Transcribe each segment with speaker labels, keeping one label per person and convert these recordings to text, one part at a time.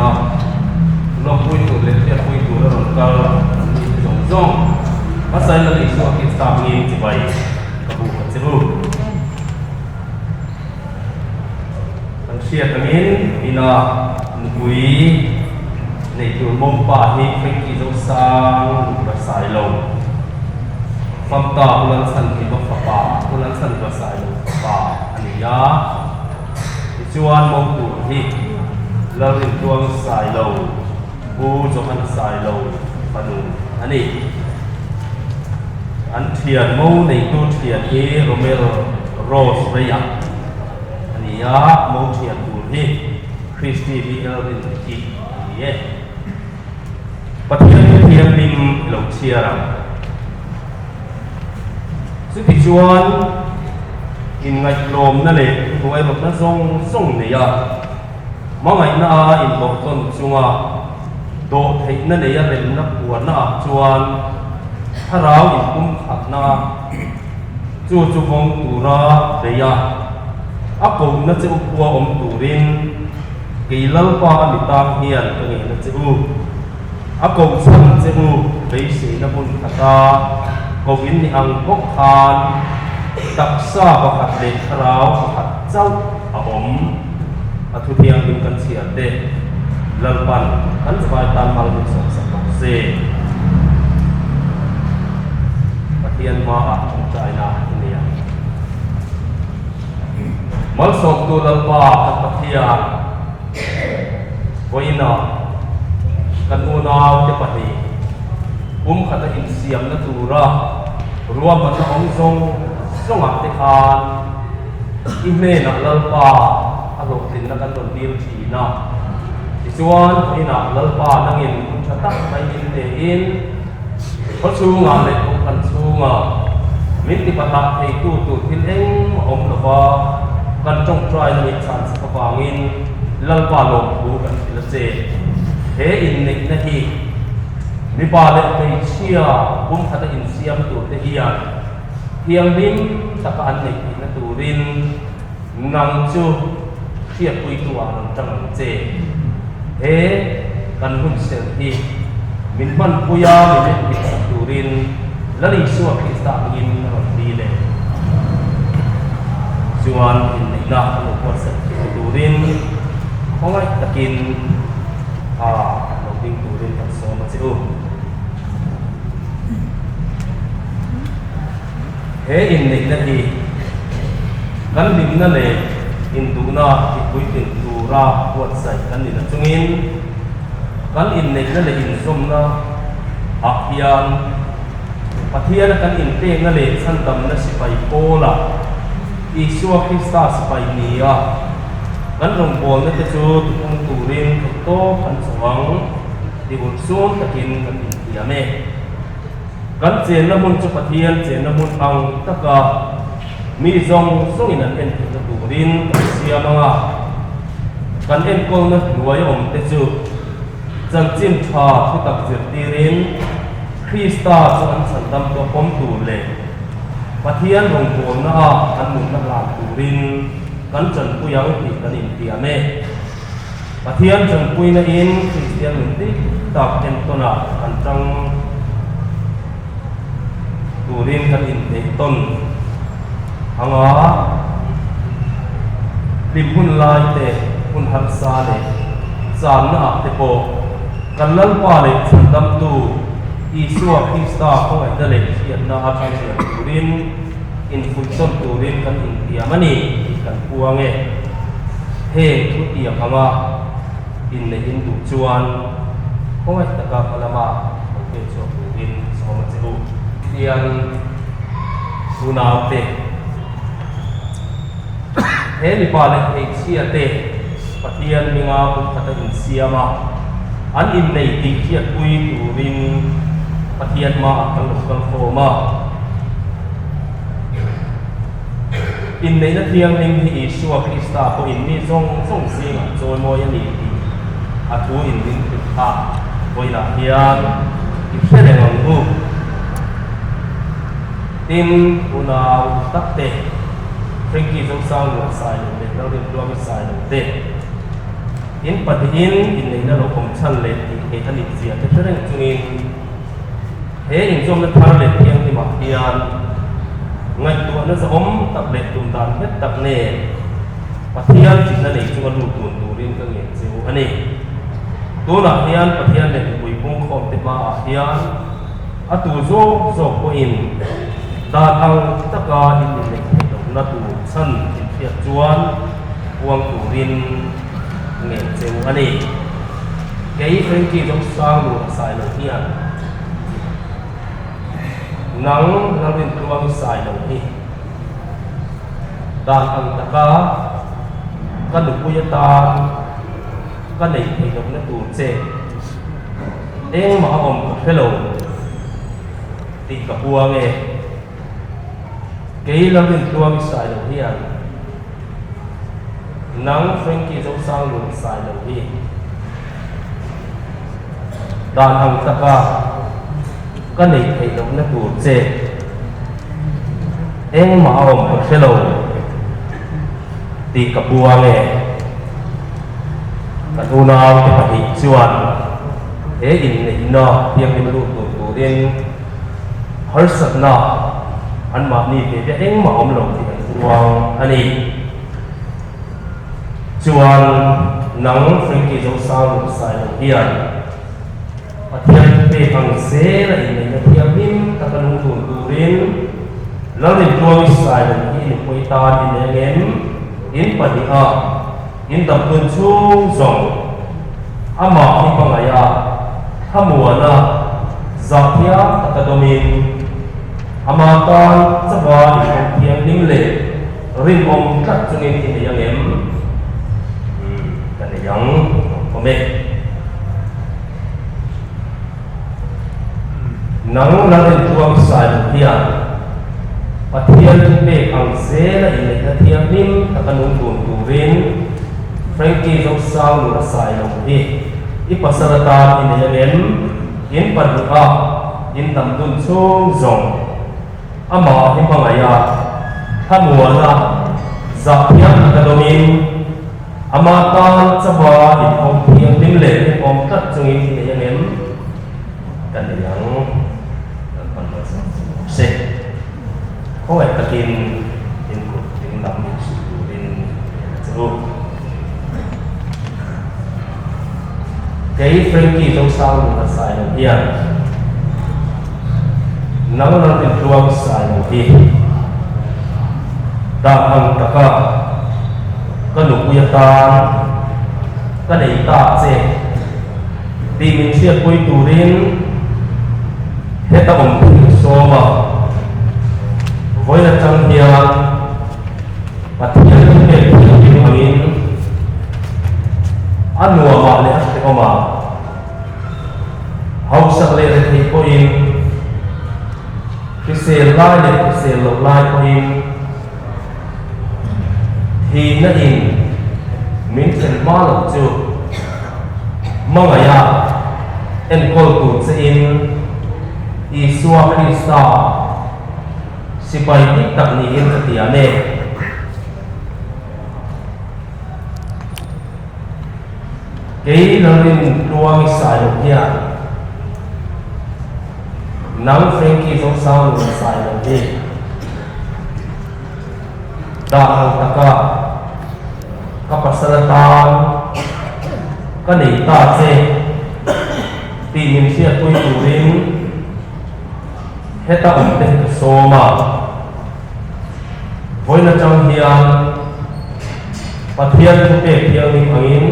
Speaker 1: neihna lawmpui tur leh hriatpui tur a rawn kal an ni te zawng zawng hmasain Lal Isua Krista hmingin chibai ka buk a che u. Kan hriat angin ina nupui nei tur mawmpa hi Frankie Zosang Lura Sailo, Famta Pu Lalchhanhima fapa, Pu Lalchhanhima Sailo fapa a ni a. Tichuan mo tur hi Lalrintuang Sailo, Pu Johan Sailo fanu a ni. An thian mo neitu thian hi Romel Rose Reia a ni a, mo thian tur hi Christy VL Rinliki a ni e. Pathian thu thianghlim i lo chhiar ang. Chutichuan inngaihtlawmna leh thuhnuairawtna zawng zawng nei a, hmangaihna a inbawhtawn chunga dawh theihna neia remna puanna ah chuan thlarau inpumkhatna chu chu vawng tura bei a, a kohna che u khua awm turin kei Lalpa a mi tang hian ka ngeina che u. A koh chhan che u beiseina hmun khata koh in ni ang bawk khan taksa pakhat leh thlarau pakhat chauh a awm. A thu thianghlim kan chhiar te Lalpan kan zavai tan mal min sawmsak bawk se. Pathian hmaah tawngtaina i nei ang. Malsawmtu Lalpa kan Pathian vawiinah kan unaute pahnih pum khata insiamna tura ruahmanna awm zawng zawngah te khan i hnenah Lalpa a hlawhtlinna kan rawn dil thin a. Tichuan vawiinah Lalpa nangin hun tha tak mai min pein khaw chhungah leh kohhran chhungah min ti patah theitu tur thil engmah awm lova kan tawngtaina min chhan chak avangin Lalpa lawmthu kan hrilh a che. He inneihna hi mipa leh hmeichhia pumkhata insiam turte hian thianghlim taka an neih theihna turin nang chu hriatpuitu ah lo tang ang che. He kan hun serh hi min hmanpui a min enhmih sak turin Lal Isua Krista hmingin a rawn dil e. Chuan inneihna an lo buatsaih theihna turin khawngaih takin a lo ding turin kan sawm a che u. He inneihna hi kan hlimna leh induhna tihpuitlin tura buatsaih kan ni na chungin kan inneihna leh inzawmna ah hian Pathiana kan inpekna leh chhandamna sipai pawla Isua Krista sipai nia kan rawngbawlna te chu tipung turin theihtawp kan chuang ti ulhsun takin kan intiam e. Kan chenna hmun chu Pathian chenna hmun ang taka mi zawng zawngin an en theihna turin kan siam ang a, kan enkawlna hnuai a awmte chu chanchin tha thutak zirtirin Krista chu an chhandam tawh pawm tur leh Pathian rawngbawlna a an nunna hlan turin kan tanpui ang tih kan intiam e. Pathian tanpuina in Kristian nun dik tak entawnah kan tang turin kan inpeih tawn ang a, hlim hun lai te, hun harsa leh channa ah te pawh kan Lalpa leh Chhandamtu Isua Krista khawngaihna leh hriatna a tang lian turin infuih tawn turin kan intiam a ni tih kan puang e. Heng thu tiang anga inneih in duh chuan khawngaih taka hma lama lo pen chhuak turin sawm a che u. Kristian unaute, he mipa leh hmeichhia te Pathian hminga pumkhat a insiam a, an innei tih hriatpui turin Pathian hmaah kan lo kal khawm a. Inneihna thianghlim hi Isua Krista pawhin mi zawng zawng zingah chawimawi a ni tih a thu in min hrilh kha vawiinah hian i hre reng ang u. Tin, unau tak te, Frankie Zosang Luan Sailo leh Lalrinhluami Sailo te. In pahnihin inneihna lo awm chhan leh tih theih a nih zia te hre reng chungin he inzawmna thar leh thianghlimah hian ngaihtuahna zahawm tak leh tum dan nghet tak nen Pathian chinna nei chunga lut dun turin ka ngen che u a ni. Tunah hian Pathian leh mipui pungkhawmte hmaah hian a tu zawk zawk pawhin dan ang taka in inneih theih lohna tur chhan inhriat chuan puang turin ngen che u a ni. Kei Frankie Zosang lur a sai lo hian nang Lalrintluang i sai lo hi dan ang taka ka nupui atan ka neih theih lohna tur che engmah a awm ka hre lo tih ka puang e. Kei Lalrintluang i sai lo hian Nang Frankie Zosang lung sai lo hi dan ang taka ka neih theih lohna tur che engmah a awm ka hre lo tih ka puang e. Kan unaute pahnih chuan he inneihna thianghlim lut tur turin harsatna anmahni ve ve engmah awm lo tih an puang a ni. Chuan nang Frankie Zosang lung sai lo hian Pathian pek ang zel a inneihna thianghlim taka lung dun turin Lalrintluangi Sailung hi nupui tan i nei angem? In pahniha in damdun chhung zawng amah hi hmangaih a, thlamuana zahthiam taka dawmin ama tan chauha inawm thianghlim leh Rinawm tlat chungin i nei angem? Umm, ka nei ang, awm e. Nang Lalrintluang Sailo hian Pathian thupek ang zela inneihna thianghlim taka nung dun turin Frankie Zosang Lura Sailo hi i pasal atan i nei angem? In pahniha in dam dun chhung zawng. Amah hi hmangaih a, thlamuana zahthiam taka dawmin, amah tan chauha inhawng thianghlim leh rinawm tlat chungin i nei angem? Ka nei ang, kan pan malsawm chu awm se. Khawngaih takin in kut ding lam inhrilh turin ka en a che u. Kei Frankie Zosang nuna Sailo hian nang Lalrintluang Sailo hi dan ang taka ka nupui atan ka nei ta che tih min hriatpui turin heta awm thil sawm a vawiin atang hian Pathian thupek thianghlim angin a nuamah leh a hrehawmah hausak leh rethei pawhin, hrisel lai leh hrisel loh lai pawhin thihna in min thlen hma loh chu hmangaiha enkawl tur che in Isua Krista Sipai dik tak niin ka ti ang e. Kei Lalrin Tluangi Sailo hian nang Frankie Zosangluna Sailo hi dah ang taka ka pasal atan ka nei ta che tih min hriatpui turin Heta awm te hi ka sawm a, vawiin atang hian Pathian thupek thianghlim angin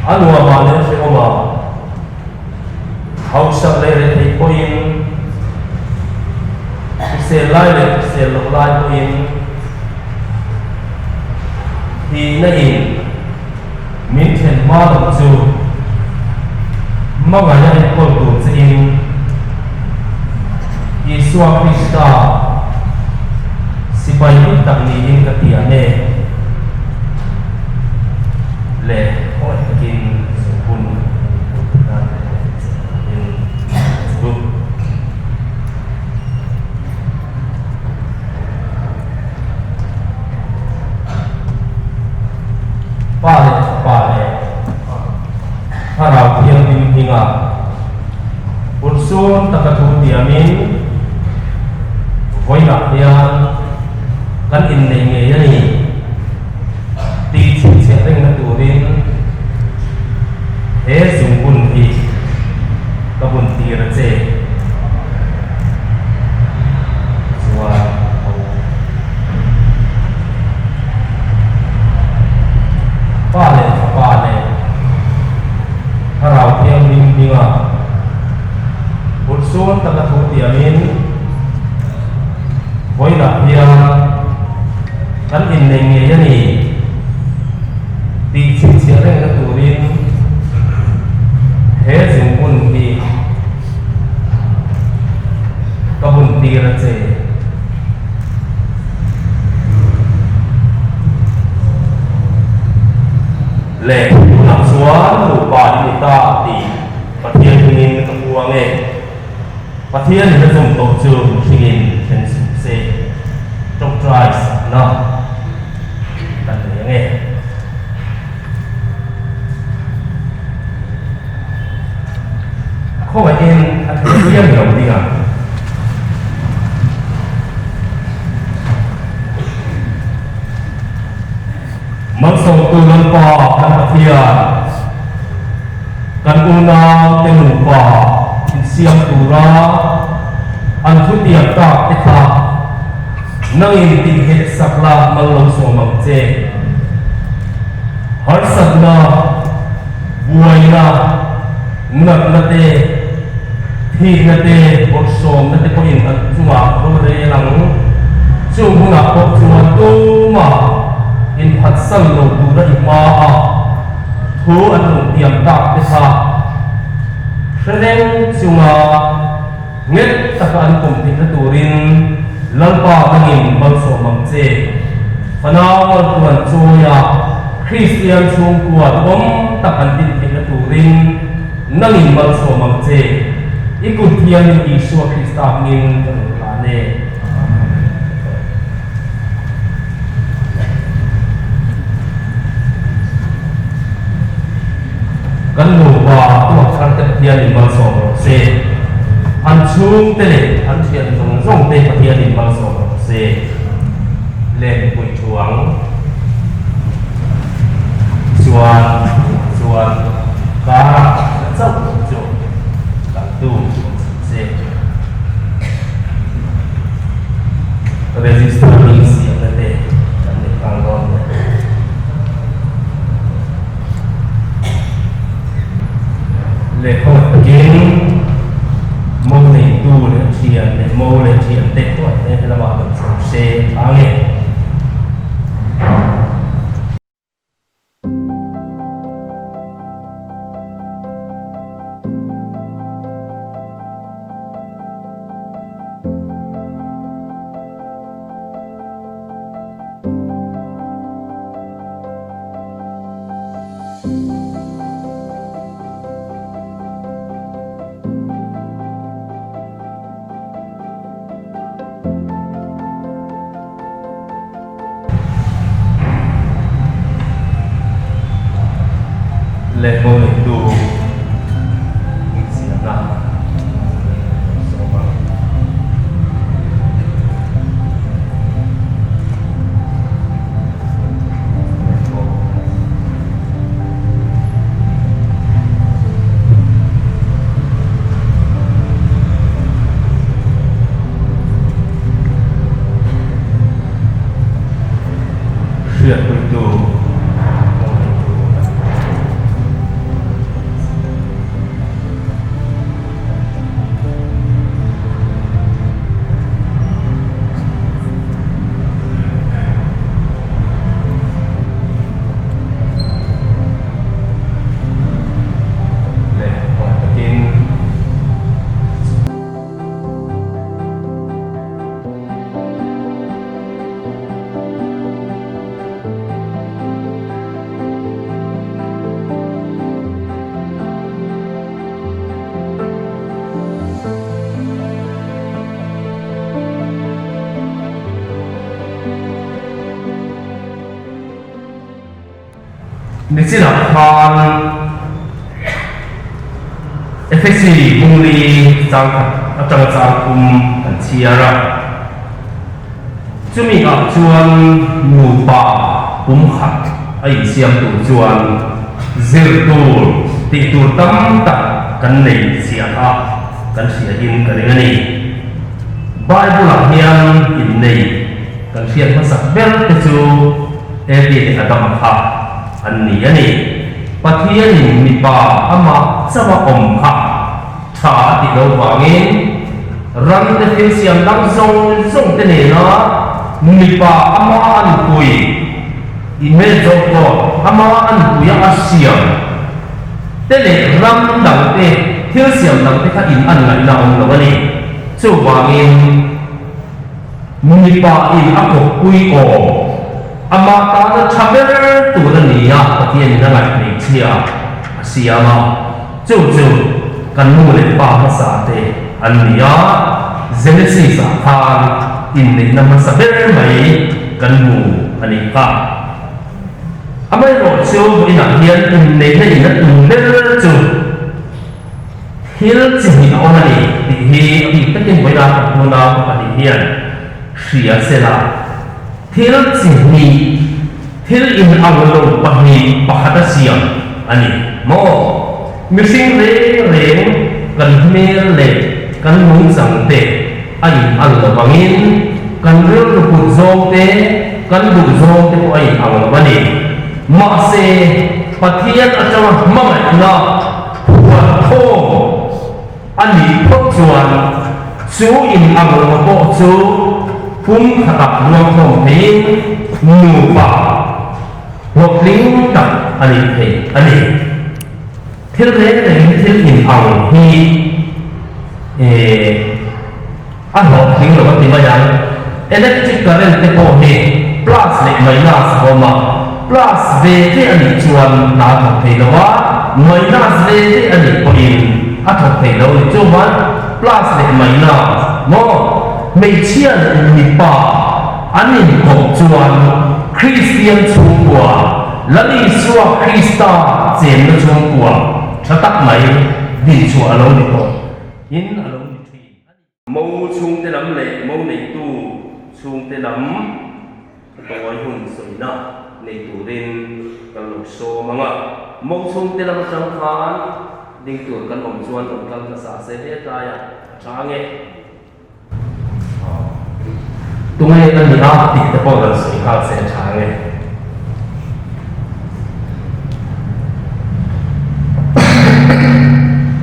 Speaker 1: a nuamah leh a hrehawmah hausak leh rethei pawhin, hrisel lai leh hrisel loh lai pawhin thihna in Min then hma loh chu hmangaih a enkawl tur che in Isua Krista sipai dik tak niin ka ti ang e le khawngaih takin hun nan in chu. Pa taka thu tiamin vawiinah hian kan innei ngei a ni tih chhinchhiah rengna turin he zungbun hi ka bun tir a che. Chuan ho. Pa leh Fapa leh Thlarau Thianghlim hminga urhsun taka thu tiamin vawiinah hian kan innei ngei a ni tih chhinchhiah rengna turin he zungbun hi ka bun tir a che. Leh tunah chuan nupa i ni ta tih Pathian hmingin ka puang e. Pathian in a zawm tawh chu mihringin then suh se. Tawngtai sakna kan nei ang e. Khawngaihin a thei hian lo ding ang. Malsawmtu Lalpa kan Pathian, kan unaute nupa insiam tura an thutiam tak te kha nangin tihheh sak la mal lo sawm ang che. Harsatna, buaina, natna te, thihna te, bawrhsawmna te pawhin an chungah ro rel ang. Chung hunah pawh chuan tumah inphatsan lo tura i hmaa thu an rawn tiam tak te kha hre reng chunga nghet taka an pawm theihna turin Lalpa nangin malsawm ang che. Fanau maltluan chawia Kristian chhungkua duhawm tak an din theihna turin nangin malsawm ang che. I kut hianin Isua Krista hmingin ka rawn hlan e. Amen. Kan nupa tuak thar te Pathianin malsawm rawh se. An chhungte leh an thian zawng zawng te Pathianin malsawm rawh se. Lenpui thuang chuan chuan karah na chauh chu kan tu awm suh se. Register hming siamna te kan nei tlang dawn nia. Lehkhaw takin mo neitu leh thian leh mo leh thian te chuan he lamah kan chhawm se ang e. Leh mo neitu inziahna sawm ang. Hriatpuitu kawngeitu an ni. Leh huai takin. Nichinah khan Efesi bungli chang khat. atanga chang thum kan chhiar a. Chumi ah chuan nupa pumkhat a insiam tur chuan zir tur tih tur tam tak kan nei chiah a, kan hria in ka ring a ni. Bible ah hian innei kan hriat hmasak ber te chu Evi leh Adama kha an ni a ni. Pathianin mipa amah chauh a awm kha Tha a tih loh vangin ramte thil siam dang zawng zawng te nena mipa ama a nupui image of God ama a nupuia a siam te leh ram dang te thil siam dang te kha in an ngaihna a awm lo a ni. Chuvangin mipa in a kawppui awm ama tana tha ber tur a ni a Pathianin a ngaih hmeichhia a siam a. Chu chu kan nu leh pa hmasa te an ni a, Genesis ah khan inneihna hmasa ber mai kan hmu a nih kha. Amaherawh chu vawiinah hian inneihna in a tum ber chu thil chi hnih a awm a ni tih hi a bik takin vawiinah kan unau pahnih hian hria sela. Thil chi hnih, thil inang lo pahnih pakhat a siam a ni maw? Mihring reng reng kan hmel leh kan nungchang te a inang lo vangin kan rilru put zawng te, kan duh zawng te pawh a inang lo a ni. Mahse, Pathian atanga hmangaihna phuan khawm A nih phawt chuan chu inang lo pawh chu pum khatah luangkhawm theiin nupa hlawhtling tak a nih thei a ni. Thil reng reng hi thil inang hi a hlawhtling lo a ti mai ang. Electric current te pawh hi plus leh minus a awm a, plus ve te a nih chuan hna a thawk thei lo a, minus ve te a nih pawhin a thawk thei lo a ni. Chuan plus leh minus maw hmeichhia leh mipa an inkawp chuan Kristian chhungkua, Lal Isua Krista chenna chhungkua tha tak mai dinchhuah a lo ni tawh in a lo ni thin a ni. Mo chhungte lam leh mo neitu chhungte lam tawi hun sawina nei turin kan lo sawm ang a. Mo chhungte lam atang khan ding tur kan awm chuan rawn kal hmasa se hetlai a a tha ang e. Tunge a ni a tih te pawh rawn sawi nghal se a tha ang e.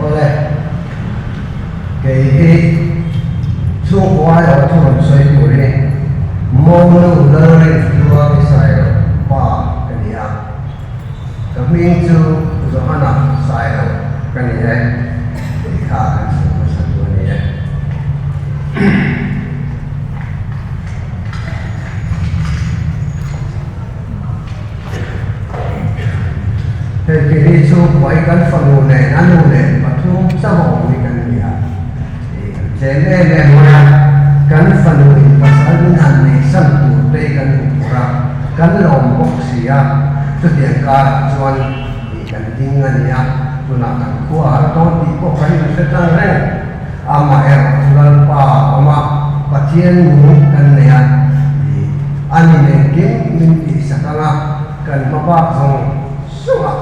Speaker 2: Awle, kei hi chhungkua erawh chu rawn sawi tur hi Monu Lalrinhluang Sailo pa ka ni a, ka hming chu Johana Sailo ka ni e tih kha kan sawi hmasa tu a ni e. Hei kei hi chu buai kan fanu nen a nu nen pathum chauh a awm hi kan ni a, ih kan tlem em em mai a, kan fanu in pasal min han nei san tur te hi kan hmu phur a, kan lawm bawk si a, chutiang karah chuan ih kan ding a ni a, tunah kan khua har dawn tih pawh kan inhre tlang reng. Amaherawh chu Lalpa a awm a, Pathian nung kan nei a, ih a ni engkim min tihsak ang a, kan hma bak zawng zawng a,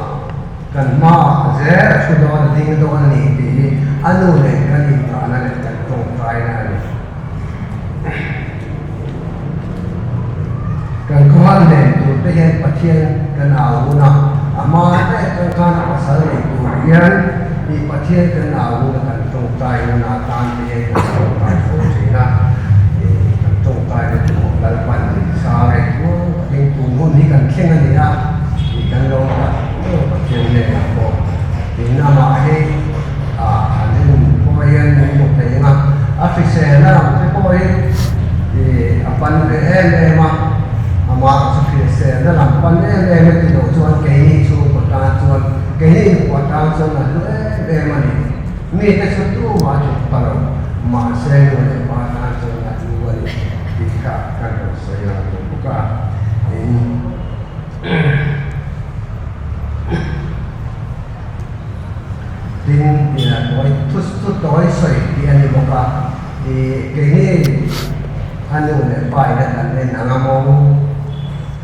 Speaker 2: kan hmaah zel a thu dawn a ding dawn a ni tih hi a nu nen kan inrahna leh kan tawngtaina a ni. Kan khawhal nen tur te hian Pathian kan au hun a, a hma daih atang khan a pasal nei tur hian ih Pathian kan au hun a, kan tawngtai hun a, tan te hian kan tawngtai fo thin a, ih kan tawngtai na chu Lalpan min chhang e tluang takin tun hun hi kan thleng a ni a, ih kan lo tak ber Pathian hnenah pawh tin amah hi ah an en pawh hian min hmu thei ang a, a hriselna lam te pawh hi ih a pan ve em em a, amah chu hriselna lam pan em em a ti loh chuan keini chhungkaw tan chuan keini nupua tan chuan a hlu em em a ni. Mite chu tumah a tluk pa lo, mahse nu leh pa tan chuan a hlu a ni tih kha kan rawn sawi lang duh bawk a, tin. Tin, tawi thu thu tawi sawi tih a ni bawk a, ih keini a nu leh pa ina kan en ang a maw,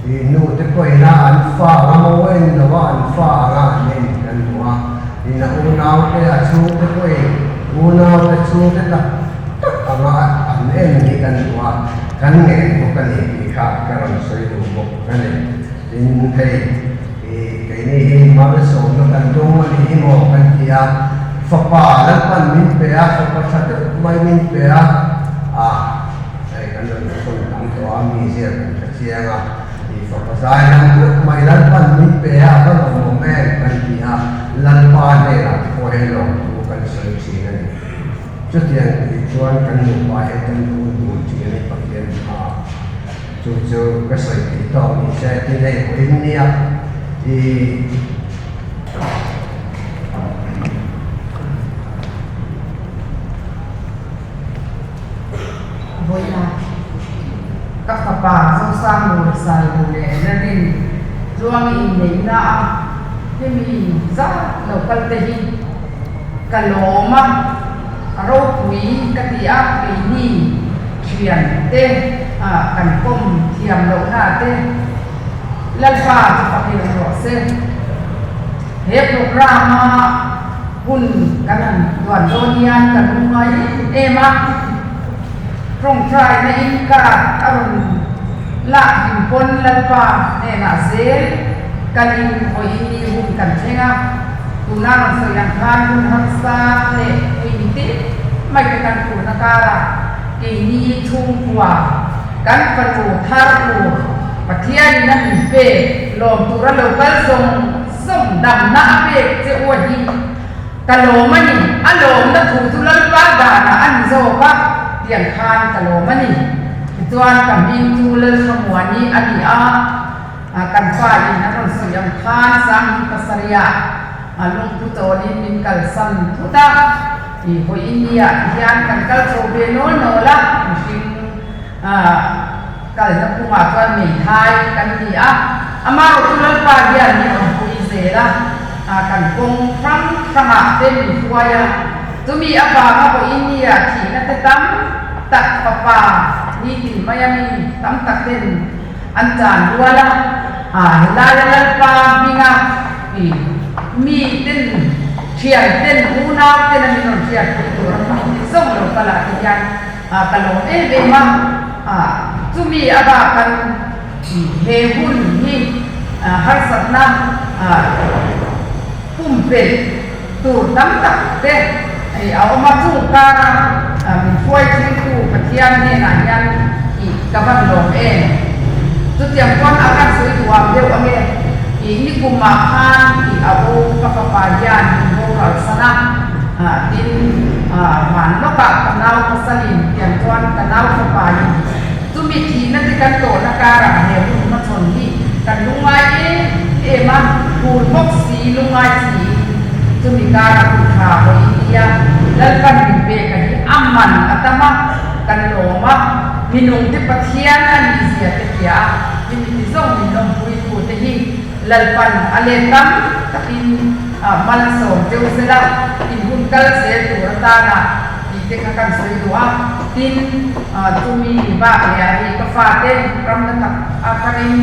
Speaker 2: ih nu te pawh ina an fa ang a maw en lo a an fa anga an en kan duh a, in a unau te a chhung te pawhin unau te chhung te tak tak anga an en hi kan duh a, kan ngen bawk a ni tih kha ka rawn sawi duh bawk a ni. Tin, hei Ih, keini hi malsawmna kan dawng a nih hi maw kan ti a, fapa Lalpan min pe a, fapa tha deuh mai min pe a, a hei kan rawn sawi tam tawh a, mi zia kan hre chiang a, ih fapa zai lam deuh mai Lalpan min pe a, a va lawmawm em kan ti a, Lalpa hnenah te pawh hian lawmthu kan sawi thin a ni. Chutiang tih chuan kan nupa hian kan dun dun thin a ni Pathian hma. Chu chu ka sawi thei tawk ni se tin hei pawhin nia i.
Speaker 3: Vawiina ka fapa Zosang Lawrsailo leh Larin Tluangi inneihna a hemi zat lo kal te hi ka lawm a, a ropui ka ti a, keini thian te kan pawm thiam lohna te Lalpa chu fakin awm rawh se. He program a hun kan han duan dawn hian ka lung ngai em em a, tawngtaina in card a rawn lak hlim pawn Lalpa hnenah zel kalin vawiin ni hun kan thleng a, tuna rawn sawi ang khan hun harsa leh engtin mai te kan phurna karah keini chhungkua kan fanu thar tur Pathianin a min pek lawm tura lo kal zawng zawng damna a pek che u a hi ka lawm a ni, a lawmna thu chu Lalpa danah a ni zawk a tiang khan ka lawm a ni. Tichuan ka hming chu Lalthlamuani a ni a. Kan pa in a rawn sawi ang khan Sanghi pasarihah lungphu tawnin min kalsan thut a, i vawi India ah ti hian kan kal chho ve nawl nawl a, mihring kalna kungah chuan meithai kan ni a, amaherawhchu Lalpa hian min awmpui zel a, kan kawng hrang hrangah te min hruai a, chumi avanga vawi India thihna te tam tak fapa nitin maia mi tam tak ten An tan rual a, helaia Lalpa hminga i mi ten, thian ten, unau ten a min rawn hriat pui tur a hming ti zawng lo kal ah te hian ka lawm em em a, chumi a bakan he hun hi harsatna pumpelh tur tam tak te a awm a, chung kara min hruai thiltu Pathian hnenah hian i ka van lawm em? Chutiang chuan a kan sawi duh ang deuh ange, i nikumah khan i a u ka fapa hian min boral san a, tin van lawkah ka nau pasalin tiang chuan ka nau fapa in chumi thihna te kan tawhna karah he hun hmachhawn hi kan lungngai em em a, phur bawk si lungngai si in chumi kara hun tha hawi nia Lalpan min pek a hi a man a tam a, kan lawm a, minung te Pathian a nih zia te hria a, hemi ti zawng min lawmpui tu te hi Lalpan a let tam takin malsawm cheu sela in hun kal zel tur atana tih te kha kan sawi duh a, tin chumi bak leh ah hi ka fate ram na tak atangin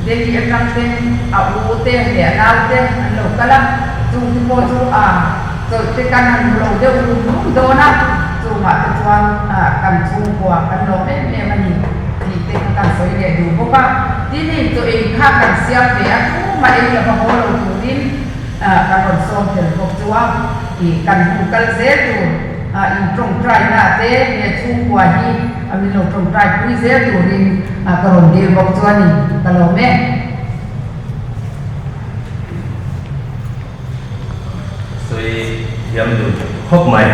Speaker 3: Delhi atang te a u te leh a nau te an lo kal a, chung te pawh chu a chawlh te kan han hmu lo deuh rum rum dawn a, chungah te chuan kan chhungkua kan lawm em em a ni tih te kha kan sawi leh duh bawk a, tin hei chaw ei kha kan siam ve a tumah ei lova haw lo turin Kan rawn sawm tel bawk chu a, ih kan hun kal zel tur in tawngtaina te he chhungkua hi min lo tawngtai pui zel turin ka rawn dil bawk chu a ni, ka lawm e.
Speaker 1: Sawi thiam dun khawp mai.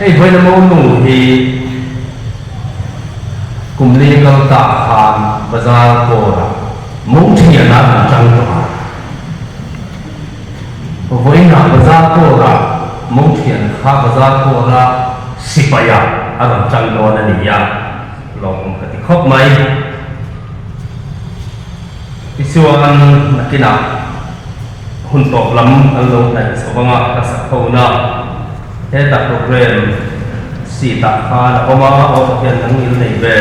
Speaker 1: Hei vawiina mo nu hi kum li kal ta khan bazar kawrah mo thianah an tang tawh a. Vawiinah bazar kawrah mo thian kha bazar kawra sipaiah a rawn tang dawn a ni a, lawmawm ka ti khawp mai. Tichuan nakinah. Hun tawp lam an lo hnaih chho vang a, ka sak ho na. Heta program seat ah khan a awm a, aw Pathian nang in nei ve.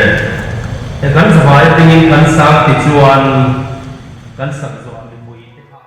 Speaker 1: He kan zavai atingin kan sang ti chuan kan sak zawh ah mipui te kha.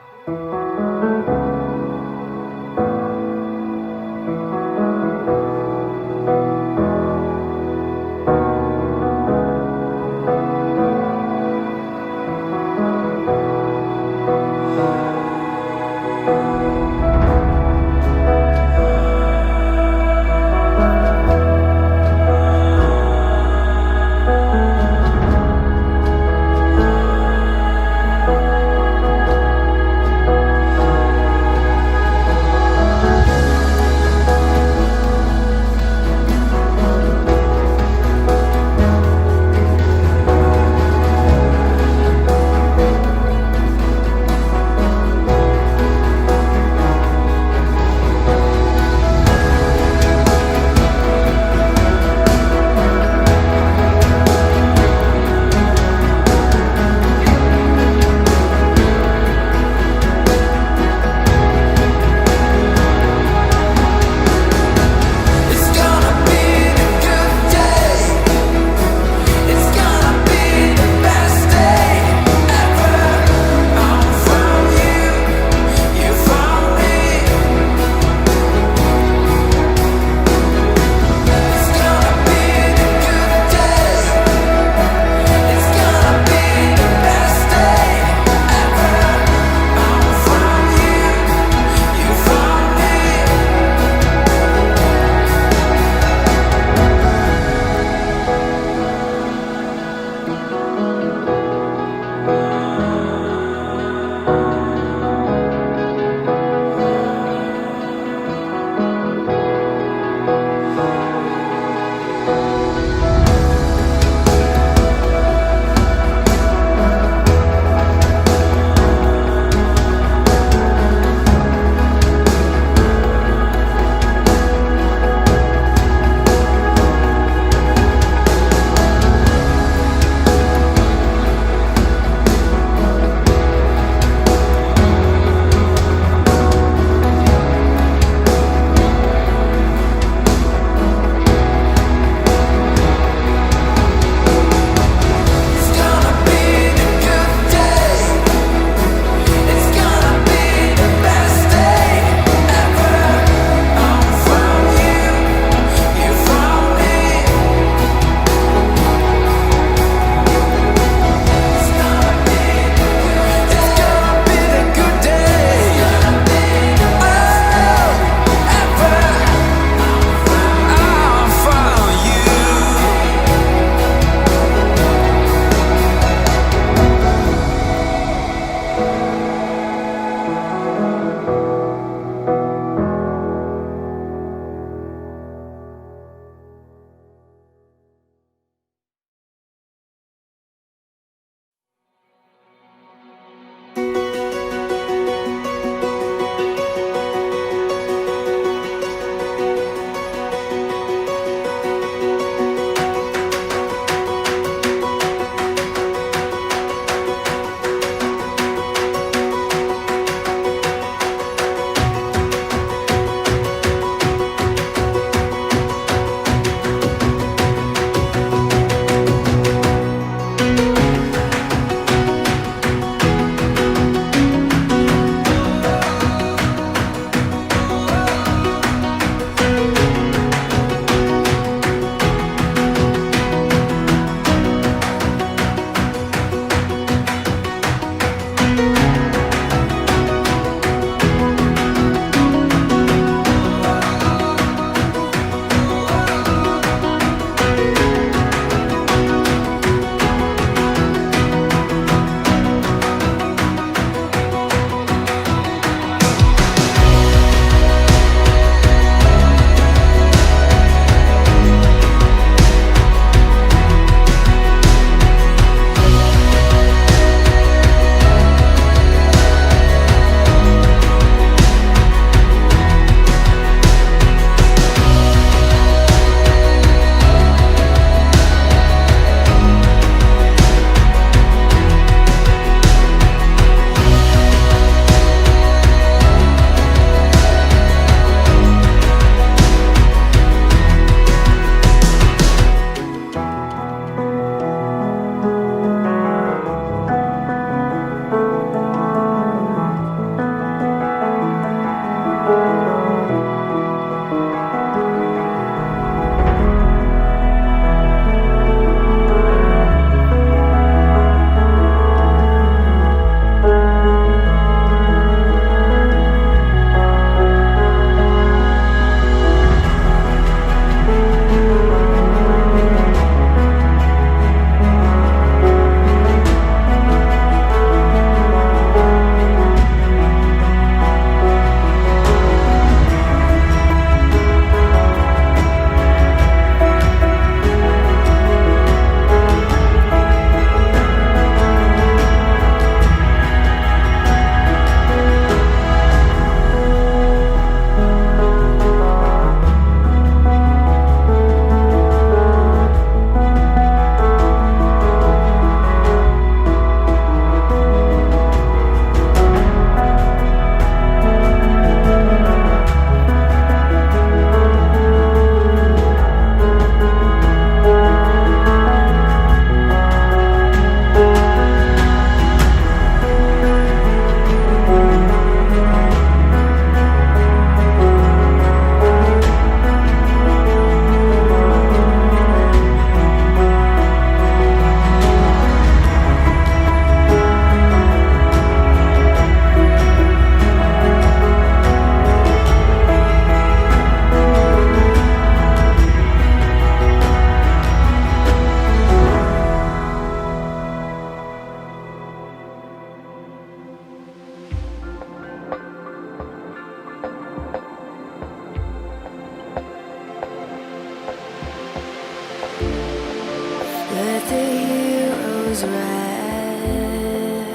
Speaker 4: is rest.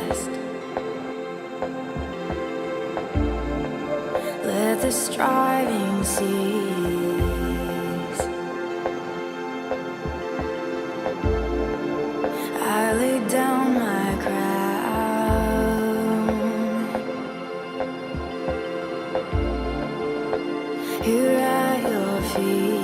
Speaker 4: Let the striving cease. I lay down my crown here at your feet.